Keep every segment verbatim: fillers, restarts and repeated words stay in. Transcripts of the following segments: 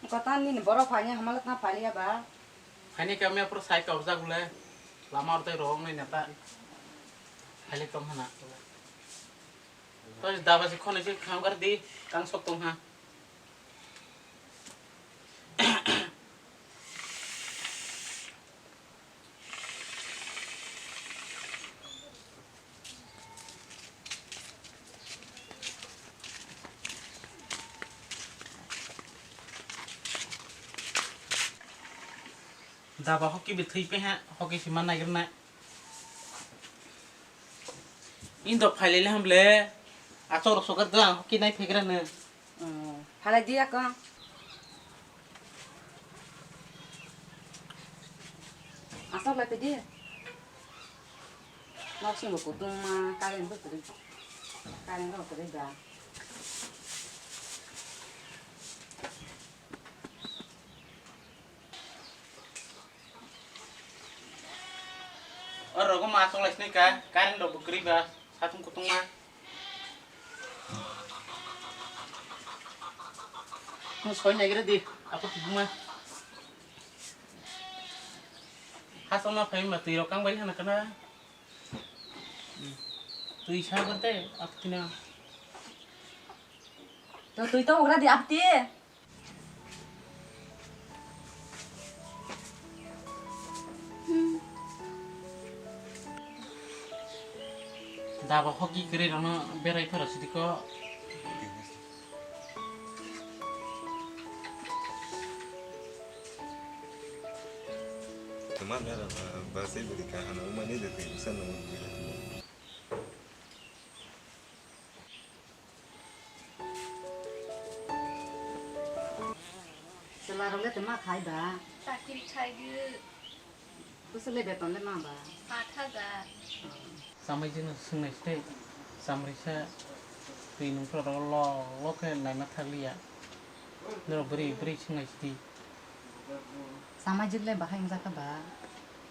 Kotan nini borok phaini hamala tang phalia ba? Phaini kami apro sai kau jak le. Lama ortai rong nai neta. Phali tom hana. Tos daba si khone si kham kar di, kang sok tong ha. Daba hoki bi thwi pe ha, hoki si man nai gr na. Indo phailele hamble. Achor sokar do ang hoki nai phegra ne. Oh, phalai di ako. Asok lai pedi. Nok sing bo kutung ma karen bo kuri. Karen bo kuri ba. O rogo ma asok lai sini ka, karen rok bo kuri ba, satung kutung ma. Mo soi nai gre di, apa tu ma. Hasong ma phai ma twi rok kang bai hana kana. Twi sa gre te, apa tina. To twi to ugra di apti. Daba hoki kwrwi rokno berai phara sidi ko. Tuma dara ba, ba se bidi kahana umani de te bisa no. Chwla rok le tongma khai ba? Chakri khai gw. Bwswk le beton le ma ba? Paat hajar. Chamai jino swngnai se, chamrisa twi nungphra rok lo lo khe naima thakliya. Norok bwrwi bwrwi swngnai sidi. Samajik le bahai wngjakha ba?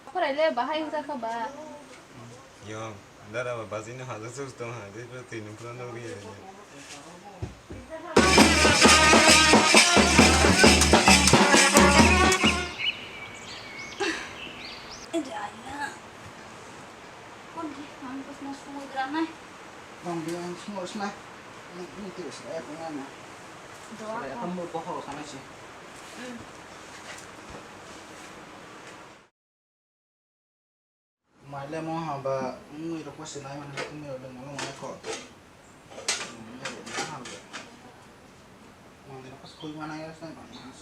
Khwrai le bahai wngjakha ba? Yo, dara ba bajino halo sus tong ha, de twi nung phano nugwi ya. Ede ayna. Kon di, ang bosna sumudra nai. Bang di ang sumudra nai. Ini, ini terus, eh, punya na. Doa. Saya kan mau bohong sama sih. Hmm. Maile mo ha ba mui rok ko sinai mani mui rok dong mano mane ko. Mui rok dong ha ba. Mui rok ko sui mana ya sai mana.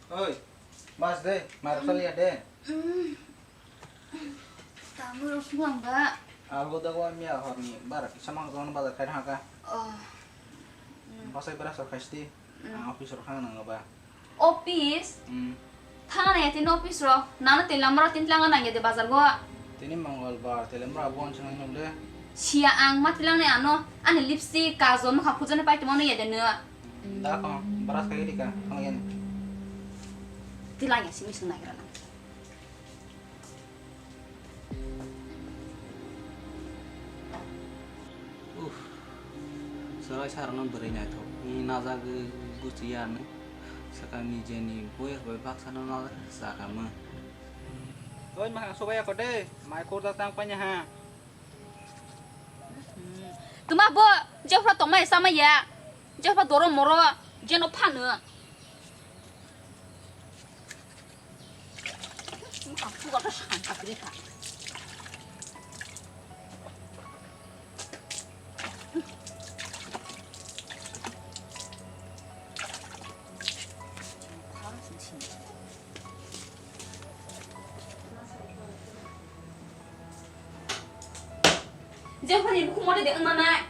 Oi, bas de, mairok saliya de. Tamo rok sung ang ba. Algo dago miya horni bara kisa mang zon bazar khai haka. Oh. Basai bara sor khaisti. Ang office rok hang nang ba. Office? Hmm. Thang na ya tin office rok. Nana tin lamra tin tlang nang ya de bazar go. Tini mongolbar, tini mra bon sung nang de. Siya ang ma tilang ne ano. Ani lipstick, kajol, mokha phujani pai timo no ya de no. Da ko, brush khai di ka, khang yan. Tilang ya simi sung nagra na. Uff, chwrai sarokno bwrwi naithok wngwi najagwi buchiya ano. Swkang nijeni boyar bai baksano najak sakamo. Oi, mahang sobai ako de, mai khorjak tang paina ha. Tuma bo, jephra tongmai samaya, jephra doro moro, jeno phano. Jefani buku mode de wngmanai.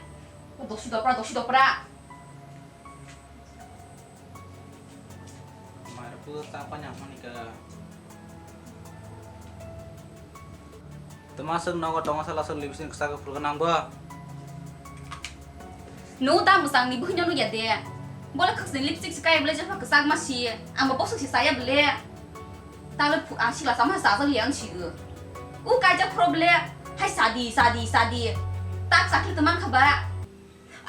Dosi dopra, dosi dopra. Mai rok puto ta pani hamani ka. Tama sung nogo tongo sala sung lipstick kwchak phulga nang bo. Nung ta mwsang ni buino nugya de. Bole khwksni lipstick se kaya bole jepha kwchak ma si. Ang bo bosok se saya bole. Talo phu-, ang sila sama sa jali ang si. U kaja problem. Hai sadi, sadi, sadi. Tak sakli teman kha ba.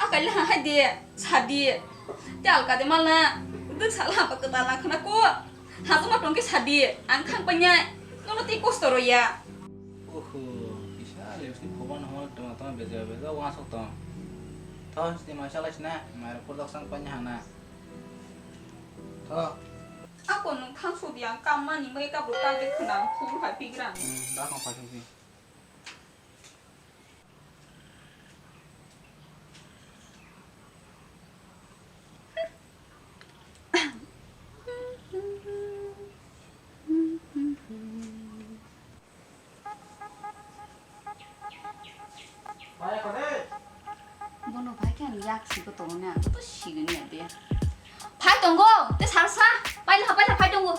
Akai la hai de, sadi. Te alka de malna. Duk sala apa kata la khna ko. Hato ma tongke sadi. Ang khang panya. Nono ti kosto ro ya. Oho, kisa lipstick phoba no hol tong tong beja beja wa sok tong. Tho, sini ma sala sina. Mai rok purdok sang panya hana. Tho. Ako nung thang sudi ang kam mani mai ka buta de khna. Khubur hai pigra. Hmm, da khang phai sudi. Bono bai khe ani yak si ko tongo na, to sigini ya de. Phai tongo, te sar sa, paila, paila phai tongo.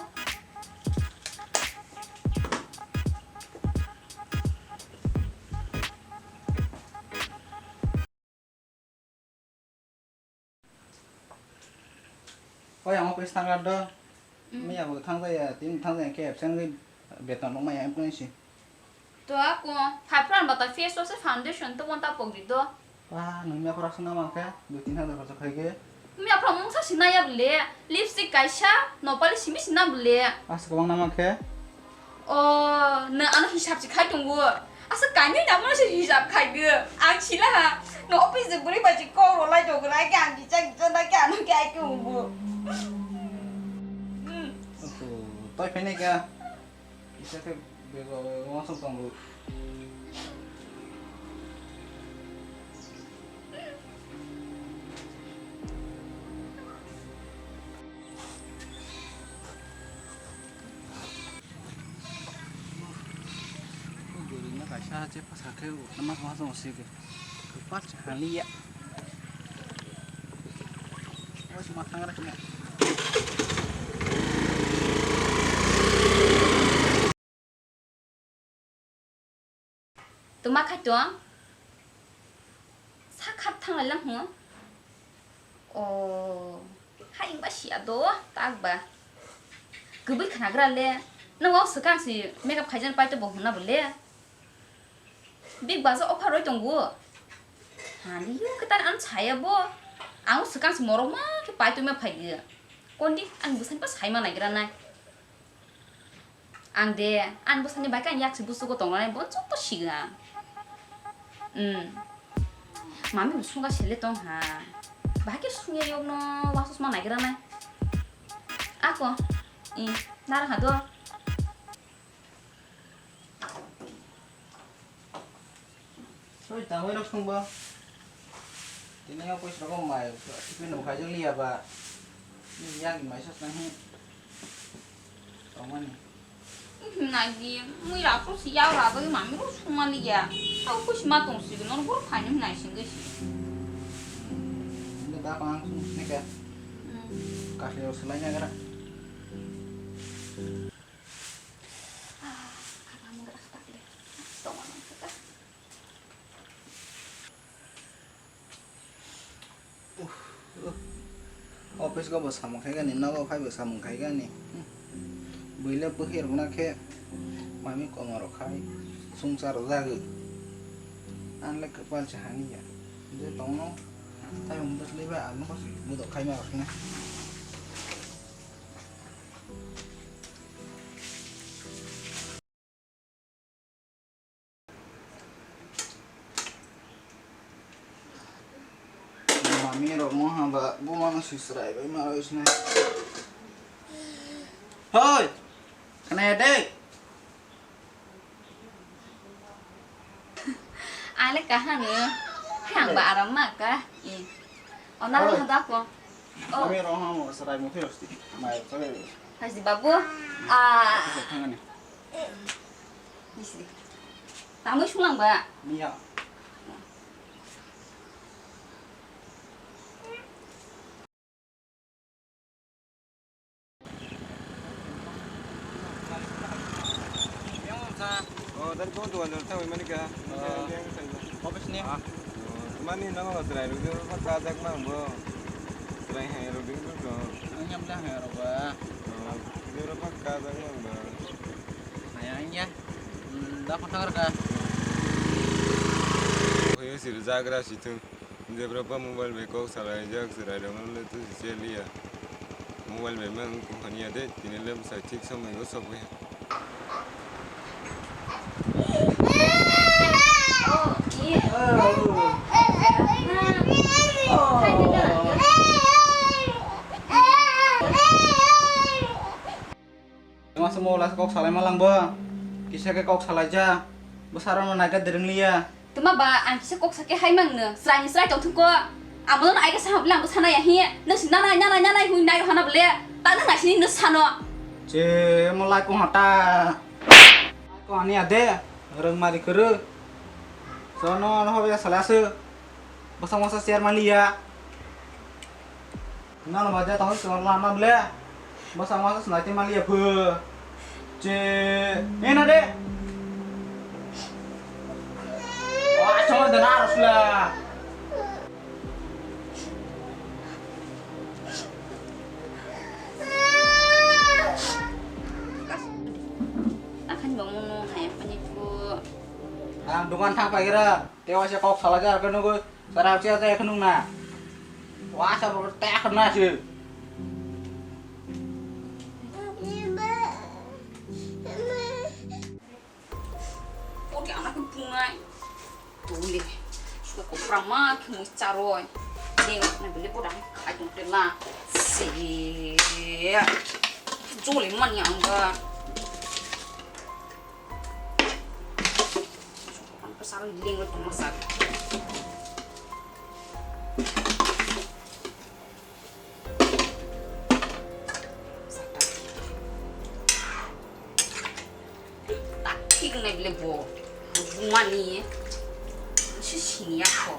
Oi, ang office thangkar do. Mm. Miya bo thangjaya, tini thangjaya khe absent wngwi beton rok maya employee si. To ako, phai pran bata face wash foundation to wanta pogri do. Pa, nung miya prak suna mangkhe, dui tin hajar khorcha khaikhe. Miya prak mungsa sinaya bole, lipstick kaisa, nopali simi sina bole. As kwbang na mangkhe. O, nang ano hisab se khai tongo. Asa kainwi nang mano se hisab khai de. Ang sila ha. No office de buri bai kok ro lai tongo na ke ang kicha kicha na ke ano ke ai ke umbu. Hmm. Oho, toi phene ka. Kisa ke bego bego masuk tongo. Gurina kaisa je pasa khe mas mas tongo sike. Pas haliya. Mas mas tangra kena. Tuma khai tong? Sakhat thanglai lang hwngo. O, hai wngba siya do, tak ba. Kwbwi khnagra le. Nwng o swkang si makeup khaijaknai paito bo hwnna bo le. Big Bazaar offer roi tongo. Hani yo kwtal ano saya bo. Ang swkang si morok ma khe paito ma phai di. Kondi ani bwsani pa sai ma naigra nai. Ang de, ani bwsani bai khe ani yak se busugo tongnai, bo joto sigo ang. Hmm. Mami bo sunga sele tong ha. Bahai khe sungya yok no wasus ma naigra nai. Ako, i, narang ha do. Soi tangwi rok sungbo. Tini o poisa rok mai tiffin rok khaijak liya ba. Ni yang mai sos nang hi. Tongmani. Nai di, mui rok si yau rok bai mami rok sungma liya. Tau kusi ma tong si no bor phai ni nai sing si. Ni da pang sung ne ka. Hmm. Kasi rok selai na gara. Ah, kha kha mung rak tak le. Tong ang kha kha. Uh, uh. Office go bo samung khai gani, nogo phai bo samung khai gani. Hmm. Buile puhir guna khe mami komo rok khai sungsa rok jagwi. Ang le kwpal se hani ya. Je tongno tai mung bwsli bai ang no budok khai ma rok na. Mami rok mo haba buma no sisrai bai ma bai sinai. Hoi, khna ya de. Ale kahano, hang ba aram ma ka. I. Ona hoi. Hada ko. Oh. Mami rok mo srai mo thiro sti. Mai ko le. Hai si babu. Ah. Thangani. Bisi. Tamui sulang ba? Miya. Tamo dukan jor thangwi mani kha. Ah. Office ni? Ah. Oh, mani nogo chwrai rok jor ma kajak ma bo. Chwrai hai rok jor ko. Ang yam da hai rok ba. Oh, jor ma kajak ma bo. Hai ang ya. Hmm, da phone thang ka. Hoyo sir jagra situng. Jebra ba mobile bai kok salaijak, chwrai rok no le tusi se liya. Mobile bai mang kuphaniya de, tini le bwsai thik somoi o sogwi. Masa mo last kok salai malang bo. Kisa ke kok salai ja. Bo saro no naika dereng liya. Tuma ba ang kisa kok sake hai mang no. Srai ni srai tong thung ko. Amo no ai ka sa bla ang sana ya hi. No si nana nana nana hui nai hana ble. Ta no ngai sini no sano. Che mo lai ko hata. Ko ani ade. Rang mari kuru. So no no hobe salai asu. Basa masa share maliya. Nang ba ja tong sor lama ble. Basa masa snai te maliya phu. Che. Ena de. Wa chong de na rosla. Akan bangun no hai pani pu. Ang dukan thang pagira. Te waisa kok salai ja khe nugwi chwrai rok chaya chaya khe nung na. Waisa bo te khe na se. Poti ana khe punai. Tuli. Suko prama khe mui charoi. Deng na bile pota khai tong te na. Se. Jole mani ang ba. Ang pasal leng tong masak. Tak thik nai bile bo. Bumani. Si sini ya ko.